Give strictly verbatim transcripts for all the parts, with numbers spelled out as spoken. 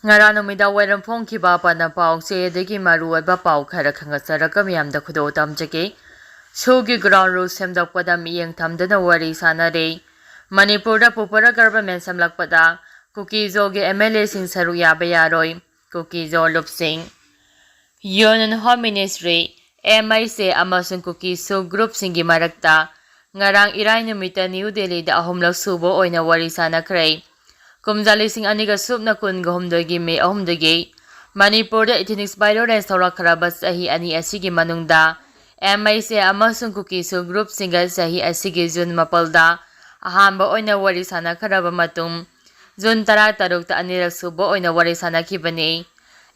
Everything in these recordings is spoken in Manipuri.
ꯉꯔꯥꯡ ꯅꯨꯃꯤꯗꯥꯡ ꯋꯥꯏꯔꯝ ꯐꯣꯡꯈꯤꯕ ꯑꯄꯥꯅ ꯄꯥꯎꯆꯦꯗꯒꯤ ꯃꯔꯨꯑꯣꯏꯕ ꯄꯥꯎ ꯈꯔ ꯈꯪꯒꯠꯆꯔꯒ ꯃꯤꯌꯥꯝꯗ ꯈꯨꯗꯣꯜ ꯇꯝꯖꯒꯦ꯫ ꯁꯨꯒꯤ ground rule ꯁꯦꯝꯗꯣꯛꯄꯗ ꯃꯤꯠꯌꯦꯡ ꯊꯝꯗꯨꯅ ꯋꯥꯔꯤ ꯁꯥꯟꯅꯔꯦ꯫ ꯃꯅꯤꯄꯨꯔꯗ popular government ꯁꯦꯝꯂꯛꯄꯗ ꯀꯨꯀꯤꯖꯣꯒꯤ MLAꯁꯤꯡ ꯁꯔꯨꯛ ꯌꯥꯕ ꯌꯥꯔꯣꯏ꯫ ꯀꯨꯀꯤꯖꯣ ꯂꯨꯞꯁꯤꯡ꯫ Union Home Ministry, MIC ꯑꯃꯁꯨꯡ ꯀꯨꯀꯤ ꯁꯨ groupꯁꯤꯡꯒꯤ ꯃꯔꯛꯇ ꯉꯔꯥꯡ ꯏꯔꯥꯏ ꯅꯨꯃꯤꯠꯇ ꯅ꯭ꯌꯨ ꯗꯦꯜꯂꯤꯗ ꯑꯍꯨꯝꯂꯛ ꯁꯨꯕ ꯑꯣꯏꯅ ꯋꯥꯔꯤ ꯁꯥꯟꯅꯈ꯭ꯔꯦ꯫ ꯀꯨꯝꯖꯥ ꯂꯤꯁꯤꯡ ꯑꯅꯤꯒ ꯁꯨꯞꯅ ꯀꯨꯟꯒ ꯍꯨꯝꯗꯣꯏꯒꯤ ꯃꯦ ꯑꯍꯨꯝꯗꯒꯤ ꯃꯅꯤꯄꯨꯔꯗ ethnic violence ꯊꯣꯛꯂꯛꯈ꯭ꯔꯕ ꯆꯍꯤ ꯑꯅꯤ ꯑꯁꯤꯒꯤ ꯃꯅꯨꯡꯗ MIC ꯑꯃꯁꯨꯡ ꯀꯨꯀꯤ ꯁꯨ groupꯁꯤꯡꯒ ꯆꯍꯤ ꯑꯁꯤꯒꯤ ꯖꯨꯟ ꯃꯥꯄꯜꯗ ꯑꯍꯥꯟꯕ ꯑꯣꯏꯅ ꯋꯥꯔꯤ ꯁꯥꯟꯅꯈ꯭ꯔꯕ ꯃꯇꯨꯡ, ꯖꯨꯟ ꯇꯔꯥꯇꯔꯨꯛꯇ ꯑꯅꯤꯔꯛ ꯁꯨꯕ ꯑꯣꯏꯅ ꯋꯥꯔꯤ ꯁꯥꯟꯅꯈꯤꯕꯅꯤ꯫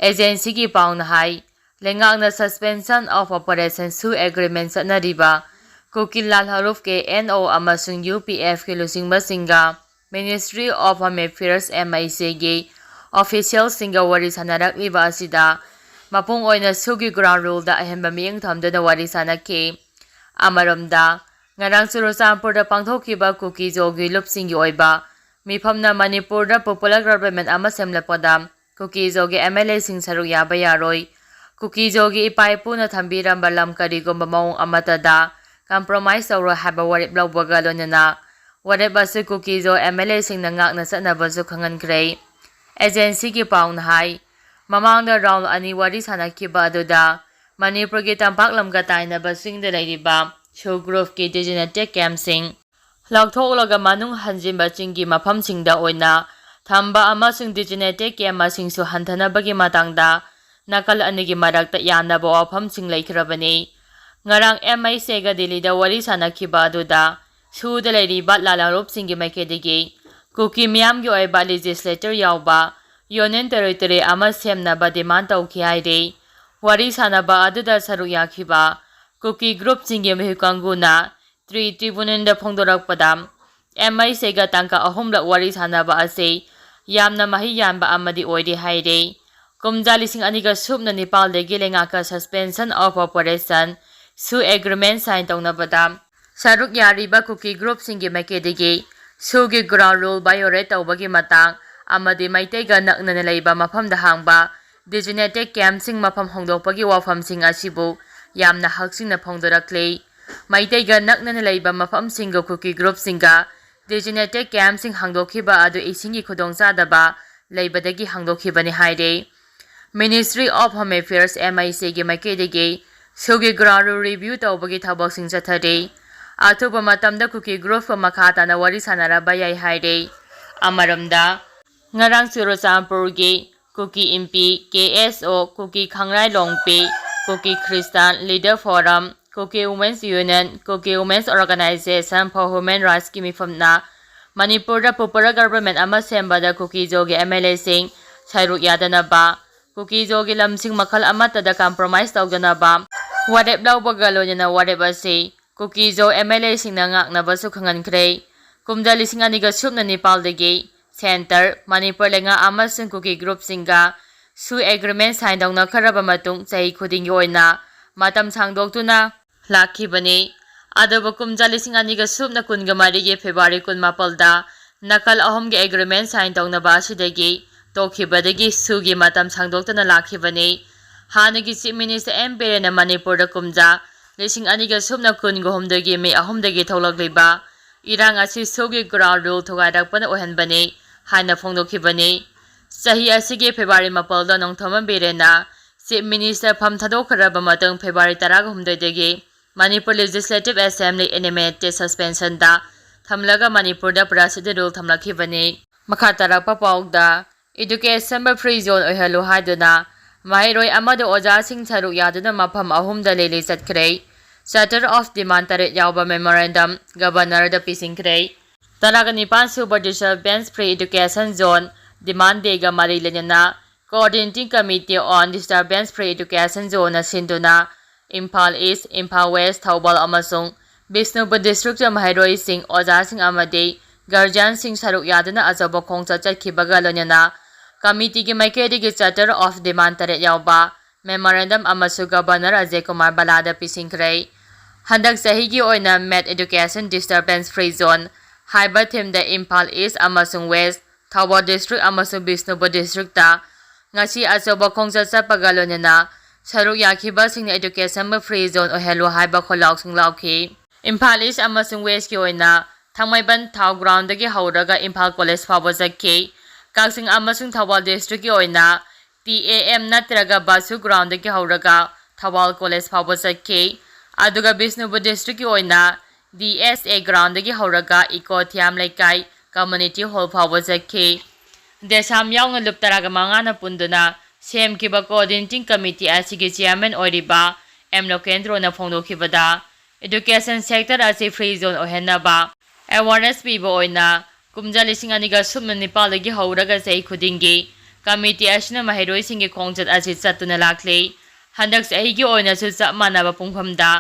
Agencyꯒꯤ ꯄꯥꯎꯅ ꯍꯥꯏ, ꯂꯩꯉꯥꯛꯅ suspension of operation ꯁꯨ agreement ꯆꯠꯅꯔꯤꯕ ꯀꯨꯀꯤ ꯂꯥꯜ ꯍꯔꯨꯐꯀꯤ NO ꯑꯃꯁꯨꯡ UPFꯀꯤ ꯂꯨꯆꯤꯡꯕꯁꯤꯡꯒ Ministry of Home Affairs, MICꯒꯤ officialꯁꯤꯡꯒ ꯋꯥꯔꯤ ꯁꯥꯟꯅꯔꯛꯂꯤꯕ ꯑꯁꯤꯗ ꯃꯄꯨꯡ ꯑꯣꯏꯅ ꯁꯨꯒꯤ ground ruleꯗ ꯑꯍꯦꯟꯕ ꯃꯤꯠꯌꯦꯡ ꯊꯝꯗꯨꯅ ꯋꯥꯔꯤ ꯁꯥꯟꯅꯈꯤ꯫ ꯑꯃꯔꯣꯝꯗ, ꯉꯔꯥꯡ ꯆꯨꯔꯆꯥꯟꯄꯨꯔꯗ ꯄꯥꯡꯊꯣꯛꯈꯤꯕ ꯀꯨꯀꯤꯖꯣꯒꯤ ꯂꯨꯞꯁꯤꯡꯒꯤ ꯑꯣꯏꯕ ꯃꯤꯐꯝꯅ ꯃꯅꯤꯄꯨꯔꯗ popular government ꯑꯃ ꯁꯦꯝꯂꯛꯄꯗ ꯀꯨꯀꯤꯖꯣꯒꯤ MLAꯁꯤꯡ ꯁꯔꯨꯛ ꯌꯥꯕ ꯌꯥꯔꯣꯏ꯫ ꯀꯨꯀꯤꯖꯣꯒꯤ ꯏꯄꯥ ꯏꯄꯨꯅ ꯊꯝꯕꯤꯔꯝꯕ ꯂꯝ ꯀꯔꯤꯒꯨꯝꯕ ꯃꯑꯣꯡ ꯑꯃꯠꯇꯗ compromise ꯇꯧꯔꯣꯏ ꯍꯥꯏꯕ ꯋꯥꯔꯦꯞ ꯂꯧꯕꯒ ꯂꯣꯏꯅꯅ ꯋꯥꯔꯦꯞ ꯑꯁꯤ ꯀꯨꯀꯤꯖꯣ MLAꯁꯤꯡꯅ ꯉꯥꯛꯅ ꯆꯠꯅꯕꯁꯨ ꯈꯪꯍꯟꯈ꯭ꯔꯦ꯫ Agencyꯒꯤ ꯄꯥꯎꯅ ꯍꯥꯏ, ꯃꯃꯥꯡꯗ round ꯑꯅꯤ ꯋꯥꯔꯤ ꯁꯥꯟꯅꯈꯤꯕ ꯑꯗꯨꯗ ꯃꯅꯤꯄꯨꯔꯒꯤ ꯇꯝꯄꯥꯛ ꯂꯝꯒ ꯇꯥꯏꯅꯕ ꯆꯤꯡꯗ ꯂꯩꯔꯤꯕ ꯁꯨ groupꯀꯤ designated campꯁꯤꯡ ꯂꯧꯊꯣꯛꯂꯒ ꯃꯅꯨꯡ ꯍꯟꯖꯤꯟꯕ ꯆꯤꯡꯒꯤ ꯃꯐꯝꯁꯤꯡꯗ ꯑꯣꯏꯅ ꯊꯝꯕ ꯑꯃꯁꯨꯡ designated camp ꯃꯁꯤꯡꯁꯨ ꯍꯟꯊꯅꯕꯒꯤ ꯃꯇꯥꯡꯗ ꯅꯥꯀꯜ ꯑꯅꯤꯒꯤ ꯃꯔꯛꯇ ꯌꯥꯅꯕ ꯋꯥꯐꯝꯁꯤꯡ ꯂꯩꯈ꯭ꯔꯕꯅꯤ꯫ ꯉꯔꯥꯡ MICꯒ ꯗꯤꯜꯂꯤꯗ ꯋꯥꯔꯤ ꯁꯥꯟꯅꯈꯤꯕ ꯑꯗꯨꯗ ꯁꯨꯗ ꯂꯩꯔꯤꯕ ꯂꯥꯜꯍꯧꯂꯨꯞꯁꯤꯡꯒꯤ ꯃꯥꯏꯀꯩꯗꯒꯤ ꯀꯨꯀꯤ ꯃꯤꯌꯥꯝꯒꯤ ꯑꯣꯏꯕ legislator ꯌꯥꯎꯕ union territory ꯑꯃ ꯁꯦꯝꯅꯕ demand ꯇꯧꯈꯤ ꯍꯥꯏꯔꯤ꯫ ꯋꯥꯔꯤ ꯁꯥꯟꯅꯕ ꯑꯗꯨꯗ ꯁꯔꯨꯛ ꯌꯥꯈꯤꯕ ꯀꯨꯀꯤ groupꯁꯤꯡꯒꯤ ꯃꯤꯍꯨꯠ ꯀꯥꯡꯕꯨꯅ ꯇ꯭ꯔꯤ ꯇ꯭ꯔꯤꯕꯨꯅꯦꯜꯗ ꯐꯣꯡꯗꯣꯔꯛꯄꯗ, MICꯒ ꯇꯥꯡꯀꯛ ꯑꯍꯨꯝꯂꯛ ꯋꯥꯔꯤ ꯁꯥꯟꯅꯕ ꯑꯁꯤ ꯌꯥꯝꯅ ꯃꯍꯩ ꯌꯥꯟꯕ ꯑꯃꯗꯤ ꯑꯣꯏꯔꯦ ꯍꯥꯏꯔꯦ꯫ ꯀꯨꯝꯖꯥ ꯂꯤꯁꯤꯡ ꯑꯅꯤꯒ ꯁꯨꯞꯅ ꯅꯤꯄꯥꯜꯗꯒꯤ ꯂꯩꯉꯥꯛꯀ suspension of operation ꯁꯨ agreement sign ꯇꯧꯅꯕꯗ ꯁꯔꯨꯛ ꯌꯥꯔꯤꯕ ꯀꯨꯀꯤ groupꯁꯤꯡꯒꯤ ꯃꯥꯏꯀꯩꯗꯒꯤ ꯁꯨꯒꯤ ground rule violate ꯇꯧꯕꯒꯤ ꯃꯇꯥꯡ ꯑꯃꯗꯤ ꯃꯩꯇꯩꯒ ꯅꯛꯅꯅ ꯂꯩꯕ ꯃꯐꯝꯗ ꯍꯥꯡꯕ designated campꯁꯤꯡ ꯃꯐꯝ ꯍꯣꯡꯗꯣꯛꯄꯒꯤ ꯋꯥꯐꯝꯁꯤꯡ ꯑꯁꯤꯕꯨ ꯌꯥꯝꯅ ꯍꯛꯆꯤꯟꯅ ꯐꯣꯡꯗꯣꯔꯛꯂꯤ꯫ ꯃꯩꯇꯩꯒ ꯅꯛꯅꯅ ꯂꯩꯕ ꯃꯐꯝꯁꯤꯡꯒ ꯀꯨꯀꯤ groupꯁꯤꯡꯒ designated campꯁꯤꯡ ꯍꯥꯡꯗꯣꯛꯈꯤꯕ ꯑꯗꯨ ꯏꯁꯤꯡꯒꯤ ꯈꯨꯗꯣꯡꯆꯥꯗꯕ ꯂꯩꯕꯗꯒꯤ ꯍꯥꯡꯗꯣꯛꯈꯤꯕꯅꯤ ꯍꯥꯏꯔꯤ꯫ Ministry of Home Affairs, MHAꯒꯤ ꯃꯥꯏꯀꯩꯗꯒꯤ SoO ꯒꯤ ground rule review ꯇꯧꯕꯒꯤ ꯊꯕꯛꯁꯤꯡ ꯆꯠꯊꯔꯤ꯫ ꯑꯊꯨꯕ ꯃꯇꯝꯗ ꯀꯨꯀꯤ groupꯀ ꯃꯈꯥ ꯇꯥꯅ ꯋꯥꯔꯤ ꯁꯥꯟꯅꯔꯕ ꯌꯥꯏ ꯍꯥꯏꯔꯤ꯫ ꯑꯃꯔꯣꯝꯗ, ꯉꯔꯥꯡ ꯆꯨꯔꯆꯥꯟꯄꯨꯔꯒꯤ ꯀꯨꯀꯤ ꯏꯝꯄꯤ, KSO, Kuki ꯈꯪꯔꯥꯏ ꯂꯣꯡꯄꯤ, Kuki Christian Leader Forum, Kuki Women's Union, Kuki Women's Organization for Human Rightsꯀꯤ ꯃꯤꯐꯝꯅ ꯃꯅꯤꯄꯨꯔꯗ popular government ꯑꯃ ꯁꯦꯝꯕꯗ ꯀꯨꯀꯤ ꯖꯣꯒꯤ MLAꯁꯤꯡ ꯁꯔꯨꯛ ꯌꯥꯗꯅꯕ, ꯀꯨꯀꯤ ꯖꯣꯒꯤ ꯂꯝꯁꯤꯡ ꯃꯈꯜ ꯑꯃꯠꯇꯗ compromise ꯇꯧꯗꯅꯕ ꯋꯥꯔꯦꯞ ꯂꯧꯕꯒ ꯂꯣꯏꯅꯅ ꯋꯥꯔꯦꯞ ꯑꯁꯤ ꯀꯨꯀꯤ ꯖꯣ MLAꯁꯤꯡꯅ ꯉꯥꯛꯅꯕꯁꯨ ꯈꯪꯍꯟꯈ꯭ꯔꯦ꯫ ꯀꯨꯝꯖꯥ ꯂꯤꯁꯤꯡ ꯑꯅꯤꯒ ꯁꯨꯞꯅ ꯅꯤꯄꯥꯜꯗꯒꯤ centre, ꯃꯅꯤꯄꯨꯔ ꯂꯩꯉꯥꯛ ꯑꯃꯁꯨꯡ ꯀꯨꯀꯤ groupꯁꯤꯡꯒ SoO agreement sign ꯇꯧꯅꯈ꯭ꯔꯕ ꯃꯇꯨꯡ ꯆꯍꯤ ꯈꯨꯗꯤꯡꯒꯤ ꯑꯣꯏꯅ ꯃꯇꯝ ꯁꯥꯡꯗꯣꯛꯇꯨꯅ ꯂꯥꯛꯈꯤꯕꯅꯤ꯫ ꯑꯗꯨꯕꯨ ꯀꯨꯝꯖꯥ ꯂꯤꯁꯤꯡ ꯑꯅꯤꯒ ꯁꯨꯞꯅ ꯀꯨꯟꯒ ꯃꯔꯤꯒꯤ February ꯀꯨꯟꯃꯥꯄꯜꯗ ꯅꯥꯀꯜ ꯑꯍꯨꯝꯒꯤ agreement sign ꯇꯧꯅꯕ ꯑꯁꯤꯗꯒꯤ ꯇꯣꯛꯈꯤꯕꯗꯒꯤ SoO ꯒꯤ ꯃꯇꯝ ꯁꯥꯡꯗꯣꯛꯇꯅ ꯂꯥꯛꯈꯤꯕꯅꯤ꯫ ꯍꯥꯟꯅꯒꯤ Chief Minister ꯑꯦꯟ ꯕꯤꯔꯦꯟꯅ ꯃꯅꯤꯄꯨꯔꯗ ꯀꯨꯝꯖꯥ ꯂꯤꯁꯤꯡ ꯑꯅꯤꯒ ꯁꯨꯞꯅ ꯀꯨꯟꯒ ꯍꯨꯝꯗꯣꯏꯒꯤ May ꯑꯍꯨꯝꯗꯒꯤ ꯊꯣꯛꯂꯛꯂꯤꯕ ꯏꯔꯥꯡ ꯑꯁꯤ SoO ꯒꯤ ground rule ꯊꯨꯒꯥꯏꯔꯛꯄꯅ ꯑꯣꯏꯍꯟꯕꯅꯤ ꯍꯥꯏꯅ ꯐꯣꯡꯗꯣꯛꯈꯤꯕꯅꯤ꯫ ꯆꯍꯤ ꯑꯁꯤꯒꯤ February ꯃꯥꯄꯜꯗ ꯅꯣꯡꯊꯣꯝꯕꯝ ꯕꯤꯔꯦꯟꯅ Chief Minister ꯐꯝ ꯊꯥꯗꯣꯛꯈ꯭ꯔꯕ ꯃꯇꯨꯡ February ꯇꯔꯥꯍꯨꯝꯗꯣꯏꯗꯒꯤ Manipur Legislative Assembly animated suspension ꯗ ꯊꯝꯂꯒ ꯃꯅꯤꯄꯨꯔꯗ ꯄꯨꯔꯥ city rule ꯊꯝꯂꯛꯈꯤꯕꯅꯤ꯫ ꯃꯈꯥ ꯇꯥꯔꯛꯄ ꯄꯥꯎꯗ, education ꯕꯨ free zone ꯑꯣꯏꯍꯜꯂꯨ ꯍꯥꯏꯗꯨꯅ ꯃꯍꯩꯔꯣꯏ ꯑꯃꯗꯤ ꯑꯣꯖꯥꯁꯤꯡ ꯁꯔꯨꯛ ꯌꯥꯗꯨꯅ ꯃꯐꯝ ꯑꯍꯨꯝꯗ ꯂꯦꯂꯤ ꯆꯠꯈ꯭ꯔꯦ꯫ Charter of Demand ꯇꯔꯦꯠ ꯌꯥꯎꯕ memorandum Governor ꯗ ꯄꯤꯁꯤꯟꯈ꯭ꯔꯦ꯫ ꯇꯔꯥꯒ ꯅꯤꯄꯥꯟ ꯁꯨꯕ disturbance free education zone demand day ꯒ ꯃꯔꯤ ꯂꯩꯅꯅ Coordinating Committee on Disturbance Free Education Zone ꯅ ꯁꯤꯟꯗꯨꯅ ꯏꯝꯐꯥꯜ East, ꯏꯝꯐꯥꯜ West, ꯊꯧꯕꯥꯜ ꯑꯃꯁꯨꯡ ꯕꯤꯁꯅꯨꯄꯨꯔ district ꯇ ꯃꯍꯩꯔꯣꯏꯁꯤꯡ, ꯑꯣꯖꯥꯁꯤꯡ ꯑꯃꯗꯤ guardian ꯁꯤꯡ ꯁꯔꯨꯛ ꯌꯥꯗꯨꯅ ꯑꯆꯧꯕ ꯈꯣꯡꯆꯠ ꯆꯠꯈꯤꯕꯒ ꯂꯣꯏꯅꯅ committee ꯒꯤ ꯃꯥꯏꯀꯩꯗꯒꯤ charter of demand ꯇꯔꯦꯠ ꯌꯥꯎꯕ memorandum ꯑꯃꯁꯨ Governor ꯑꯖꯌ ꯀꯨꯃꯥꯔ ꯚꯜꯂꯥꯗ ꯄꯤꯁꯤꯟꯈ꯭ꯔꯦ꯫ ꯍꯟꯗꯛ ꯆꯍꯤꯒꯤ ꯑꯣꯏꯅ Made Education Disturbance Free Zone ꯍꯥꯏꯕ theme ꯗ ꯏꯝꯐꯥꯜ East ꯑꯃꯁꯨꯡ West, ꯊꯧꯕꯥꯜ ꯗꯤꯁꯇ꯭ꯔꯤꯛ ꯑꯃꯁꯨꯡ ꯕꯤꯁꯅꯨꯄꯨꯔ ꯗꯤꯁꯇ꯭ꯔꯤꯛꯇ ꯉꯁꯤ ꯑꯆꯧꯕ ꯈꯣꯡꯆꯠ ꯆꯠꯄꯒ ꯂꯣꯏꯅꯅ ꯁꯔꯨꯛ ꯌꯥꯈꯤꯕꯁꯤꯡꯅ education free zone ꯑꯣꯏꯍꯜꯂꯨ ꯍꯥꯏꯕ ꯈꯣꯜꯂꯥꯎꯁꯤꯡ ꯂꯥꯎꯈꯤ꯫ ꯏꯝꯐꯥꯜ ꯏꯁ ꯑꯃꯁꯨꯡ ꯋꯦꯁꯀꯤ ꯑꯣꯏꯅ ꯊꯥꯡꯃꯩꯕꯟ ꯊꯥꯎ ꯒ꯭ꯔꯥꯎꯟꯗꯒꯤ ꯍꯧꯔꯒ ꯏꯝꯐꯥꯜ ꯀꯣꯂꯦꯖ ꯐꯥꯎꯕ ꯆꯠꯈꯤ꯫ ꯀꯛꯆꯤꯡ ꯑꯃꯁꯨꯡ ꯊꯧꯕꯥꯜ ꯗꯤꯁꯇ꯭ꯔꯤꯛꯀꯤ ꯑꯣꯏꯅ ꯇꯤ ꯑꯦ ꯑꯦꯝ ꯅꯠꯇ꯭ꯔꯒ ꯕꯥꯁꯨ ꯒ꯭ꯔꯥꯎꯟꯗꯒꯤ ꯍꯧꯔꯒ ꯊꯧꯕꯥꯜ ꯀꯣꯂꯦꯖ ꯐꯥꯎꯕ ꯆꯠꯈꯤ꯫ ꯑꯗꯨꯒ ꯕꯤꯁꯅꯨꯄꯨꯔ ꯗꯤꯁꯇ꯭ꯔꯤꯛꯀꯤ ꯑꯣꯏꯅ ꯗꯤ ꯑꯦꯁ ꯑꯦ ꯒ꯭ꯔꯥꯎꯟꯗꯒꯤ ꯍꯧꯔꯒ ꯏꯀꯣ ꯊꯤꯌꯥꯝ ꯂꯩꯀꯥꯏ ꯀꯝꯃ꯭ꯌꯨꯅꯤꯇꯤ ꯍꯣꯜ ꯐꯥꯎꯕ ꯆꯠꯈꯤ꯫ ꯗꯦꯁꯥꯝ ꯌꯥꯎꯅ ꯂꯨꯞ ꯇꯔꯥꯒ ꯃꯉꯥꯅ ꯄꯨꯟꯗꯨꯅ ꯁꯦꯝꯈꯤꯕ coordinating committee ꯑꯁꯤꯒꯤ chairman ꯑꯣꯏꯔꯤꯕ ꯑꯦꯝ ꯂꯣꯀꯦꯟꯗ꯭ꯔꯣꯅ ꯐꯣꯡꯗꯣꯛꯈꯤꯕꯗ, education sector ꯑꯁꯤ free zone ꯑꯣꯏꯍꯟꯅꯕ awareness ꯄꯤꯕ ꯑꯣꯏꯅ ꯀꯨꯝꯖꯥ ꯂꯤꯁꯤꯡ ꯑꯅꯤꯒ ꯁꯨꯞꯅ ꯅꯤꯄꯥꯜꯗꯒꯤ ꯍꯧꯔꯒ ꯆꯍꯤ ꯈꯨꯗꯤꯡꯒꯤ committee ꯑꯁꯤꯅ ꯃꯍꯩꯔꯣꯏꯁꯤꯡꯒꯤ ꯈꯣꯡꯆꯠ ꯑꯁꯤ ꯆꯠꯇꯨꯅ ꯂꯥꯛꯂꯤ꯫ ꯍꯟꯗꯛ ꯆꯍꯤꯒꯤ ꯑꯣꯏꯅꯁꯨ ꯆꯞ ꯃꯥꯟꯅꯕ ꯄꯨꯡꯐꯝꯗ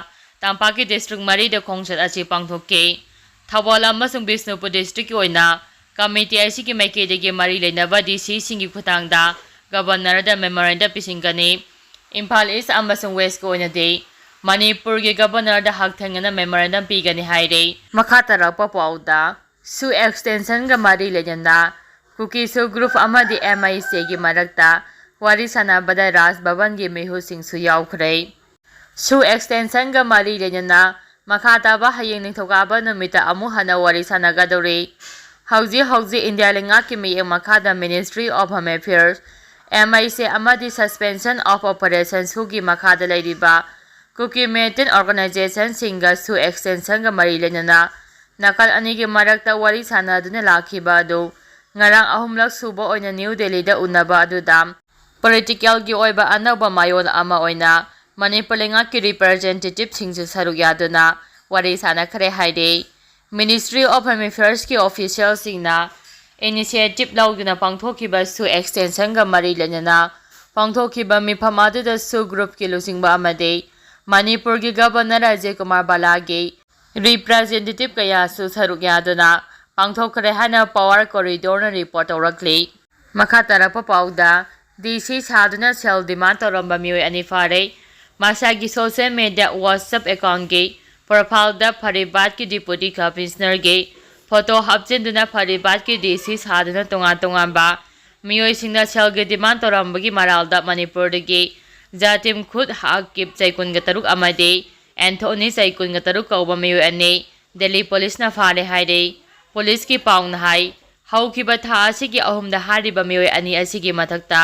ꯇꯝꯄꯥꯛꯀꯤ district ꯃꯔꯤꯗ ꯈꯣꯡꯆꯠ ꯑꯁꯤ ꯄꯥꯡꯊꯣꯛꯈꯤ꯫ ꯊꯧꯕꯥꯜ ꯑꯃꯁꯨꯡ ꯕꯤꯁꯅꯨꯄꯨꯔ districtꯀꯤ ꯑꯣꯏꯅ committee ꯑꯁꯤꯒꯤ ꯃꯥꯏꯀꯩꯗꯒꯤ ꯃꯔꯤ ꯂꯩꯅꯕ ꯗꯤ ꯁꯤꯁꯤꯡꯒꯤ ꯈꯨꯠꯊꯥꯡꯗ governorꯗ memorandum ꯄꯤꯁꯤꯟꯒꯅꯤ꯫ ꯏꯝꯐꯥꯜ ꯏꯁ ꯑꯃꯁꯨꯡ ꯋꯦꯁꯀꯤ ꯑꯣꯏꯅꯗꯤ ꯃꯅꯤꯄꯨꯔꯒꯤ governorꯗ ꯍꯛꯊꯦꯡꯅꯅ memorandum ꯄꯤꯒꯅꯤ ꯍꯥꯏꯔꯤ꯫ ꯃꯈꯥ ꯇꯥꯔꯛꯄ ꯄꯥꯎꯗ, ꯁꯨ extensionꯒ ꯃꯔꯤ ꯂꯩꯅꯅ ꯀꯨꯀꯤ ꯁꯨ group ꯑꯃꯗꯤ ꯑꯦꯝ ꯑꯥꯏ ꯁꯤꯒꯤ ꯃꯔꯛꯇ ꯋꯥꯔꯤ ꯁꯥꯟꯅꯕꯗ ꯔꯥꯖ ꯚꯕꯟꯒꯤ ꯃꯤꯍꯨꯠꯁꯤꯡꯁꯨ ꯌꯥꯎꯈ꯭ꯔꯦ꯫ ꯁꯨ extensionꯒ ꯃꯔꯤ ꯂꯩꯅꯅ ꯃꯈꯥ ꯇꯥꯕ ꯍꯌꯦꯡ ꯅꯤꯡꯊꯧꯀꯥꯕ ꯅꯨꯃꯤꯠꯇ ꯑꯃꯨꯛ ꯍꯟꯅ ꯋꯥꯔꯤ ꯁꯥꯟꯅꯒꯗꯧꯔꯤ꯫ ꯍꯧꯖꯤꯛ ꯍꯧꯖꯤꯛ ꯏꯟꯗꯤꯌꯥ ꯂꯩꯉꯥꯛꯀꯤ ꯃꯤꯠꯌꯦꯡ ꯃꯈꯥꯗ Ministry of Home Affairs, M I C ꯑꯃꯗꯤ Suspension of Operations ꯁꯨꯒꯤ ꯃꯈꯥꯗ ꯂꯩꯔꯤꯕ ꯀꯨꯀꯤ militant organizationꯁꯤꯡꯒ ꯁꯨ extensionꯒ ꯃꯔꯤ ꯂꯩꯅꯅ ꯅꯥꯀꯜ ꯑꯅꯤꯒꯤ ꯃꯔꯛꯇ ꯋꯥꯔꯤ ꯁꯥꯟꯅꯗꯨꯅ ꯂꯥꯛꯈꯤꯕ ꯑꯗꯨ ꯉꯔꯥꯡ ꯑꯍꯨꯝꯂꯛ ꯁꯨꯕ ꯑꯣꯏꯅ ꯅ꯭ꯌꯨ ꯗꯦꯜꯂꯤꯗ ꯎꯅꯕ ꯑꯗꯨꯗ politicalꯒꯤ ꯑꯣꯏꯕ ꯑꯅꯧꯕ ꯃꯌꯣꯜ ꯑꯃ ꯑꯣꯏꯅ ꯃꯅꯤꯄꯨꯔ ꯂꯩꯉꯥꯛꯀꯤ representativeꯁꯤꯡꯁꯨ ꯁꯔꯨꯛ ꯌꯥꯗꯨꯅ ꯋꯥꯔꯤ ꯁꯥꯟꯅꯈ꯭ꯔꯦ ꯍꯥꯏꯔꯤ꯫ Ministry of Home Affairsꯀꯤ officialꯁꯤꯡꯅ initiative ꯂꯧꯗꯨꯅ ꯄꯥꯡꯊꯣꯛꯈꯤꯕ ꯁꯨ extensionꯒ ꯃꯔꯤ ꯂꯩꯅꯅ ꯄꯥꯡꯊꯣꯛꯈꯤꯕ ꯃꯤꯐꯝ ꯑꯗꯨꯗ ꯁꯨ groupꯀꯤ ꯂꯨꯆꯤꯡꯕ ꯑꯃꯗꯤ ꯃꯅꯤꯄꯨꯔꯒꯤ governor ꯑꯖꯌ ꯀꯨꯃꯥꯔ ꯕꯂꯥꯒꯤ representative ꯀꯌꯥꯁꯨ ꯁꯔꯨꯛ ꯌꯥꯗꯨꯅ ꯄꯥꯡꯊꯣꯛꯈ꯭ꯔꯦ ꯍꯥꯏꯅ Power Corridorꯅ report ꯇꯧꯔꯛꯂꯤ꯫ ꯃꯈꯥ ꯇꯥꯔꯛꯄ ꯄꯥꯎꯗ, ꯗꯤ ꯁꯤ ꯁꯥꯗꯨꯅ ꯁꯦꯜ demand ꯇꯧꯔꯝꯕ ꯃꯤꯑꯣꯏ ꯑꯅꯤ ꯐꯥꯔꯦ꯫ ꯃꯁꯥꯒꯤ social media WhatsApp accountꯀꯤ profileꯗ ꯐꯔꯤꯕꯥꯗꯀꯤ Deputy Commissionerꯒꯤ ꯐꯣꯇꯣ ꯍꯥꯞꯆꯤꯟꯗꯨꯅ ꯐꯔꯤꯕꯥꯠꯀꯤ ꯗꯤ ꯁꯤ ꯁꯥꯗꯨꯅ ꯇꯣꯉꯥꯟ ꯇꯣꯉꯥꯟꯕ ꯃꯤꯑꯣꯏꯁꯤꯡꯅ ꯁꯦꯜꯒꯤ ꯗꯤꯃꯥꯟ ꯇꯧꯔꯝꯕꯒꯤ ꯃꯔꯥꯜꯗ ꯃꯅꯤꯄꯨꯔꯗꯒꯤ ꯖꯥꯇꯤꯝ ꯈꯨꯠ ꯍꯥꯀꯤꯞ ꯆꯩ ꯀꯨꯟꯒ ꯇꯔꯨꯛ ꯑꯃꯗꯤ ꯑꯦꯟꯊꯣꯅꯤ ꯆꯩ ꯀꯨꯟꯒ ꯇꯔꯨꯛ ꯀꯧꯕ ꯃꯤꯑꯣꯏ ꯑꯅꯤ ꯗꯦꯜꯂꯤ ꯄꯨꯂꯤꯁꯅ ꯐꯥꯔꯦ ꯍꯥꯏꯔꯤ꯫ ꯄꯨꯂꯤꯁꯀꯤ ꯄꯥꯎꯅ ꯍꯥꯏ, ꯍꯧꯈꯤꯕ ꯊꯥ ꯑꯁꯤꯒꯤ ꯑꯍꯨꯝꯗ ꯍꯥꯏꯔꯤꯕ ꯃꯤꯑꯣꯏ ꯑꯅꯤ ꯑꯁꯤꯒꯤ ꯃꯊꯛꯇ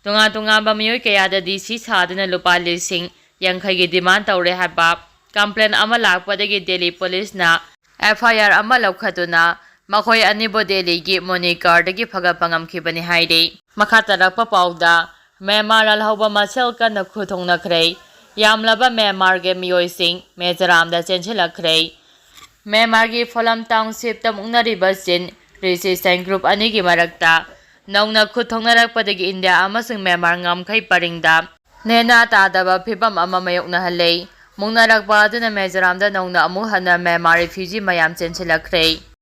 ꯇꯣꯉꯥꯟ ꯇꯣꯉꯥꯟꯕ ꯃꯤꯑꯣꯏ ꯀꯌꯥꯗ ꯗꯤ ꯁꯤ ꯁꯥꯗꯨꯅ ꯂꯨꯄꯥ ꯂꯤꯁꯤꯡ ꯌꯥꯡꯈꯩꯒꯤ ꯗꯤꯃꯥꯟ ꯇꯧꯔꯦ ꯍꯥꯏꯕ ꯀꯝꯄ꯭ꯂꯦꯟ ꯑꯃ ꯂꯥꯛꯄꯗꯒꯤ ꯗꯦꯜꯂꯤ ꯄꯨꯂꯤꯁꯅ ꯑꯦꯐ ꯑꯥꯏ ꯑꯥꯔ ꯑꯃ ꯂꯧꯈꯠꯇꯨꯅ ꯃꯈꯣꯏ ꯑꯅꯤꯕꯨ ꯗꯦꯜꯂꯤꯒꯤ ꯃꯣꯅꯤꯀꯥꯔꯗꯒꯤ ꯐꯒꯠꯄ ꯉꯝꯈꯤꯕꯅꯤ ꯍꯥꯏꯔꯤ꯫ ꯃꯈꯥ ꯇꯥꯔꯛꯄ ꯄꯥꯎꯗ, ꯃ꯭ꯌꯥꯟꯃꯥꯔ ꯂꯥꯜꯍꯧꯕ ꯃꯁꯦꯜ ꯀꯟꯅ ꯈꯨꯠ ꯊꯣꯡꯅꯈ꯭ꯔꯦ꯫ ꯌꯥꯝꯂꯕ ꯃ꯭ꯌꯥꯟꯃꯥꯔꯒꯤ ꯃꯤꯑꯣꯏꯁꯤꯡ ꯃꯦꯖꯣꯔꯥꯝꯗ ꯆꯦꯟꯁꯤꯜꯂꯛꯈ꯭ꯔꯦ꯫ ꯃ꯭ꯌꯥꯟꯃꯥꯔꯒꯤ ꯐꯣꯂꯝ ꯇꯥꯎꯟꯁꯤꯞꯇ ꯃꯨꯛꯅꯔꯤꯕ ꯆꯤꯟ ꯔꯤꯁꯤꯁꯇꯦꯟ ꯒ꯭ꯔꯨꯞ ꯑꯅꯤꯒꯤ ꯃꯔꯛꯇ ꯅꯧꯅ ꯈꯨꯠ ꯊꯣꯛꯅꯔꯛꯄꯗꯒꯤ ꯏꯟꯗꯤꯌꯥ ꯑꯃꯁꯨꯡ ꯃ꯭ꯌꯥꯟꯃꯥꯔ ꯉꯝꯈꯩ ꯄꯔꯤꯡꯗ ꯅꯦꯅꯥ ꯇꯥꯗꯕ ꯐꯤꯕꯝ ꯑꯃ ꯃꯥꯌꯣꯛꯅꯍꯜꯂꯦ꯫ ꯃꯨꯛꯅꯔꯛꯄ ꯑꯗꯨꯅ ꯃꯦꯖꯣꯔꯥꯝꯗ ꯅꯧꯅ ꯑꯃꯨꯛ ꯍꯟꯅ ꯃ꯭ꯌꯥꯟꯃꯥꯔ ꯔꯤꯐ꯭ꯌꯨꯖꯤ ꯃꯌꯥꯝ ꯆꯦꯟꯁꯤꯜꯂꯛꯈ꯭ꯔꯦ꯫